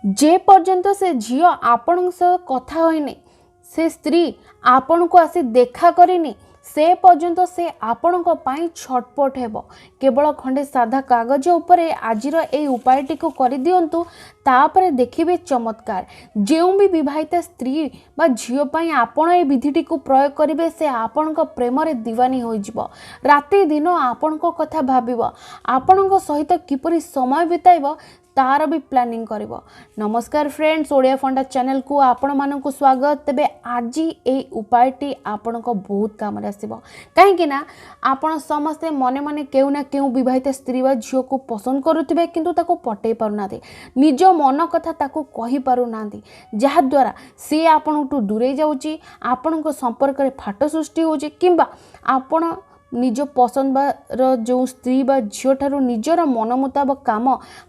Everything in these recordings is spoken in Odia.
ଯେ ପର୍ଯ୍ୟନ୍ତ ସେ ଝିଅ ଆପଣଙ୍କ ସହ କଥା ହୋଇନି, ସେ ସ୍ତ୍ରୀ ଆପଣଙ୍କୁ ଆସି ଦେଖା କରିନି, ସେ ପର୍ଯ୍ୟନ୍ତ ସେ ଆପଣଙ୍କ ପାଇଁ ଛଟପଟ ହେବ। କେବଳ ଖଣ୍ଡେ ସାଧା କାଗଜ ଉପରେ ଆଜିର ଏଇ ଉପାୟଟିକୁ କରିଦିଅନ୍ତୁ, ତାପରେ ଦେଖିବେ ଚମତ୍କାର। ଯେଉଁ ବି ବିବାହିତା ସ୍ତ୍ରୀ ବା ଝିଅ ପାଇଁ ଆପଣ ଏ ବିଧିଟିକୁ ପ୍ରୟୋଗ କରିବେ, ସେ ଆପଣଙ୍କ ପ୍ରେମରେ ଦିୱାନୀ ହୋଇଯିବ। ରାତି ଦିନ ଆପଣଙ୍କ କଥା ଭାବିବ, ଆପଣଙ୍କ ସହିତ କିପରି ସମୟ ବିତାଇବ ତାର ବି ପ୍ଲାନିଂ କରିବ। ନମସ୍କାର ଫ୍ରେଣ୍ଡସ୍, ଓଡ଼ିଆ ଫଣ୍ଡା ଚ୍ୟାନେଲକୁ ଆପଣମାନଙ୍କୁ ସ୍ୱାଗତ। ତେବେ ଆଜି ଏଇ ଉପାୟଟି ଆପଣଙ୍କ ବହୁତ କାମରେ ଆସିବ, କାହିଁକି ନା ଆପଣ ସମସ୍ତେ ମନେ ମନେ କେଉଁ ନା କେଉଁ ବିବାହିତା ସ୍ତ୍ରୀ ବା ଝିଅକୁ ପସନ୍ଦ କରୁଥିବେ, କିନ୍ତୁ ତାକୁ ପଟେଇ ପାରୁନାହାନ୍ତି, ନିଜ ମନ କଥା ତାକୁ କହିପାରୁନାହାନ୍ତି, ଯାହାଦ୍ୱାରା ସିଏ ଆପଣଙ୍କଠୁ ଦୂରେଇ ଯାଉଛି, ଆପଣଙ୍କ ସମ୍ପର୍କରେ ଫାଟ ସୃଷ୍ଟି ହେଉଛି, କିମ୍ବା ଆପଣ ନିଜ ପସନ୍ଦର ଯେଉଁ ସ୍ତ୍ରୀ ବା ଝିଅଠାରୁ ନିଜର ମନ ମୁତାବକ କାମ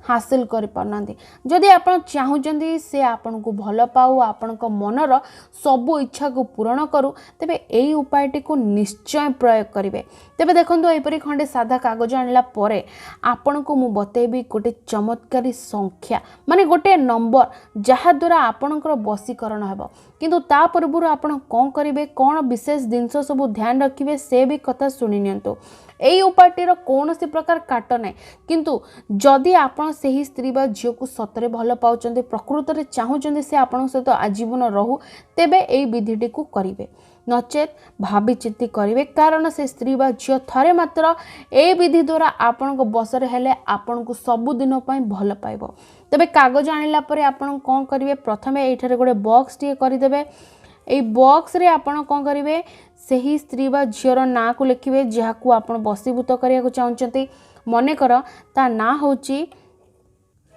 ହାସିଲ କରିପାରୁନାହାନ୍ତି। ଯଦି ଆପଣ ଚାହୁଁଛନ୍ତି ସେ ଆପଣଙ୍କୁ ଭଲ ପାଉ, ଆପଣଙ୍କ ମନର ସବୁ ଇଚ୍ଛାକୁ ପୂରଣ କରୁ, ତେବେ ଏଇ ଉପାୟଟିକୁ ନିଶ୍ଚୟ ପ୍ରୟୋଗ କରିବେ। ତେବେ ଦେଖନ୍ତୁ, ଏହିପରି ଖଣ୍ଡେ ସାଧା କାଗଜ ଆଣିଲା ପରେ ଆପଣଙ୍କୁ ମୁଁ ବତେଇବି ଗୋଟେ ଚମତ୍କାରୀ ସଂଖ୍ୟା, ମାନେ ଗୋଟେ ନମ୍ବର, ଯାହାଦ୍ୱାରା ଆପଣଙ୍କର ବଶୀକରଣ ହେବ। କିନ୍ତୁ ତା ପୂର୍ବରୁ ଆପଣ କ'ଣ କରିବେ, କ'ଣ ବିଶେଷ ଜିନିଷ ସବୁ ଧ୍ୟାନ ରଖିବେ, ସେ ବି କଥା ଶୁଣି ନିଅନ୍ତୁ। ଏଇ ଉପାୟଟିର କୌଣସି ପ୍ରକାର କାଟ ନାହିଁ, କିନ୍ତୁ ଯଦି ଆପଣ ସେହି ସ୍ତ୍ରୀ ବା ଝିଅକୁ ସତରେ ଭଲ ପାଉଛନ୍ତି, ପ୍ରକୃତରେ ଚାହୁଁଛନ୍ତି ସେ ଆପଣଙ୍କ ସହିତ ଆଜୀବନ ରହୁ, ତେବେ ଏଇ ବିଧିଟିକୁ କରିବେ, ନଚେତ୍ ଭାବିଚିନ୍ତି କରିବେ। କାରଣ ସେ ସ୍ତ୍ରୀ ବା ଝିଅ ଥରେ ମାତ୍ର ଏଇ ବିଧି ଦ୍ୱାରା ଆପଣଙ୍କ ବଶରେ ହେଲେ ଆପଣଙ୍କୁ ସବୁଦିନ ପାଇଁ ଭଲ ପାଇବ। ତେବେ କାଗଜ ଆଣିଲା ପରେ ଆପଣ କ'ଣ କରିବେ? ପ୍ରଥମେ ଏଇଠାରେ ଗୋଟେ ବକ୍ସଟିଏ କରିଦେବେ। ଏଇ ବକ୍ସରେ ଆପଣ କ'ଣ କରିବେ? ସେହି ସ୍ତ୍ରୀ ବା ଝିଅର ନାଁକୁ ଲେଖିବେ ଯାହାକୁ ଆପଣ ବଶୀଭୂତ କରିବାକୁ ଚାହୁଁଛନ୍ତି। ମନେକର ତା ନାଁ ହେଉଛି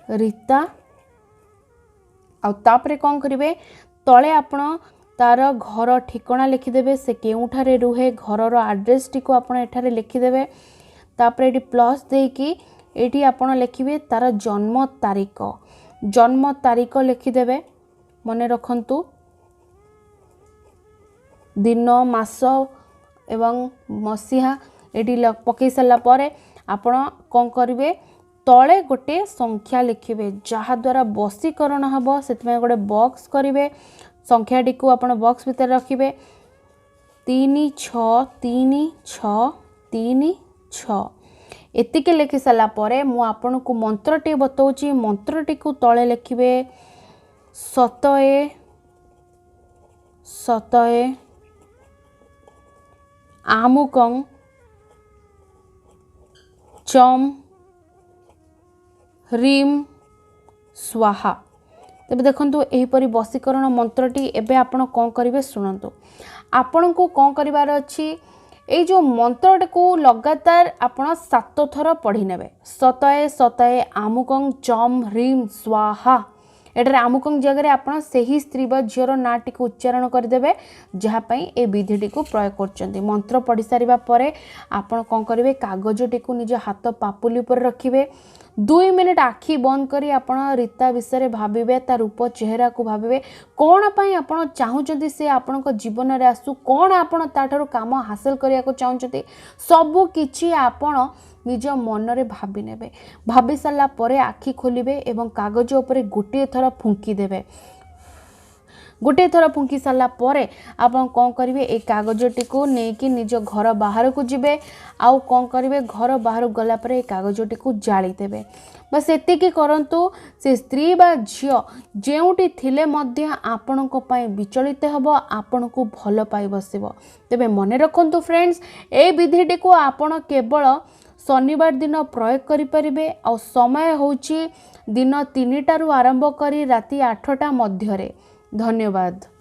ରୀତା। ଆଉ ତାପରେ କ'ଣ କରିବେ? ତଳେ ଆପଣ ତାର ଘର ଠିକଣା ଲେଖିଦେବେ, ସେ କେଉଁଠାରେ ରୁହେ ଘରର ଆଡ୍ରେସଟିକୁ ଆପଣ ଏଠାରେ ଲେଖିଦେବେ। ତାପରେ ଏଠି ପ୍ଲସ୍ ଦେଇକି ଏଇଠି ଆପଣ ଲେଖିବେ ତାର ଜନ୍ମ ତାରିଖ, ଜନ୍ମ ତାରିଖ ଲେଖିଦେବେ। ମନେ ରଖନ୍ତୁ, ଦିନ, ମାସ ଏବଂ ମସିହା ଏଠି ପକାଇ ସାରିଲା ପରେ ଆପଣ କ'ଣ କରିବେ? ତଳେ ଗୋଟେ ସଂଖ୍ୟା ଲେଖିବେ ଯାହାଦ୍ୱାରା ବଶୀକରଣ ହେବ। ସେଥିପାଇଁ ଗୋଟେ ବକ୍ସ କରିବେ, ସଂଖ୍ୟାଟିକୁ ଆପଣ ବକ୍ସ ଭିତରେ ରଖିବେ, 3 6 3 6 3 6। ଏତିକି ଲେଖି ସାରିଲା ପରେ ମୁଁ ଆପଣଙ୍କୁ ମନ୍ତ୍ରଟିଏ ବତାଉଛି। ମନ୍ତ୍ରଟିକୁ ତଳେ ଲେଖିବେ, ସତଏ ସତଏ ଆମୁକଂ ଚମ୍ ହ୍ରିମ୍ ସ୍ୱାହା। ତେବେ ଦେଖନ୍ତୁ, ଏହିପରି ବଶୀକରଣ ମନ୍ତ୍ରଟି। ଏବେ ଆପଣ କ'ଣ କରିବେ ଶୁଣନ୍ତୁ। ଆପଣଙ୍କୁ କ'ଣ କରିବାର ଅଛି? ଏଇ ଯେଉଁ ମନ୍ତ୍ରଟିକୁ ଲଗାତାର ଆପଣ 7 ଥର ପଢ଼ି ନେବେ, ସତଏ ସତଏ ଆମୁକଂ ଚମ୍ ହ୍ରିମ୍ ସ୍ୱାହା। ଏଠାରେ ଆମୁକଂ ଜାଗାରେ ଆପଣ ସେହି ସ୍ତ୍ରୀ ବା ଝିଅର ନାଁଟିକୁ ଉଚ୍ଚାରଣ କରିଦେବେ ଯାହା ପାଇଁ ଏ ବିଧିଟିକୁ ପ୍ରୟୋଗ କରୁଛନ୍ତି। ମନ୍ତ୍ର ପଢ଼ି ସାରିବା ପରେ ଆପଣ କ'ଣ କରିବେ? କାଗଜଟିକୁ ନିଜ ହାତ ପାପୁଲି ଉପରେ ରଖିବେ। 2 ମିନିଟ୍ ଆଖି ବନ୍ଦ କରି ଆପଣ ରୀତା ବିଷୟରେ ଭାବିବେ, ତା ରୂପ ଚେହେରାକୁ ଭାବିବେ, କ'ଣ ପାଇଁ ଆପଣ ଚାହୁଁଛନ୍ତି ସେ ଆପଣଙ୍କ ଜୀବନରେ ଆସୁ, କ'ଣ ଆପଣ ତାଠାରୁ କାମ ହାସଲ କରିବାକୁ ଚାହୁଁଛନ୍ତି, ସବୁ କିଛି ଆପଣ ନିଜ ମନରେ ଭାବି ନେବେ। ଭାବି ସାରିଲା ପରେ ଆଖି ଖୋଲିବେ ଏବଂ କାଗଜ ଉପରେ ଗୋଟିଏ ଥର ଫୁଙ୍କି ଦେବେ। ଗୋଟିଏ ଥର ଫୁଙ୍କି ସାରିଲା ପରେ ଆପଣ କ'ଣ କରିବେ? ଏଇ କାଗଜଟିକୁ ନେଇକି ନିଜ ଘର ବାହାରକୁ ଯିବେ। ଆଉ କ'ଣ କରିବେ? ଘର ବାହାରକୁ ଗଲା ପରେ ଏଇ କାଗଜଟିକୁ ଜାଳିଦେବେ। ବାସ୍, ଏତିକି କରନ୍ତୁ। ସେ ସ୍ତ୍ରୀ ବା ଝିଅ ଯେଉଁଠି ଥିଲେ ମଧ୍ୟ ଆପଣଙ୍କ ପାଇଁ ବିଚଳିତ ହେବ, ଆପଣଙ୍କୁ ଭଲ ପାଇ ବସିବ। ତେବେ ମନେ ରଖନ୍ତୁ ଫ୍ରେଣ୍ଡସ୍, ଏଇ ବିଧିଟିକୁ ଆପଣ କେବଳ ଶନିବାର ଦିନ ପ୍ରୟୋଗ କରିପାରିବେ, ଆଉ ସମୟ ହେଉଛି ଦିନ 3ଟାରୁ ଆରମ୍ଭ କରି ରାତି 8ଟା ମଧ୍ୟରେ। ଧନ୍ୟବାଦ।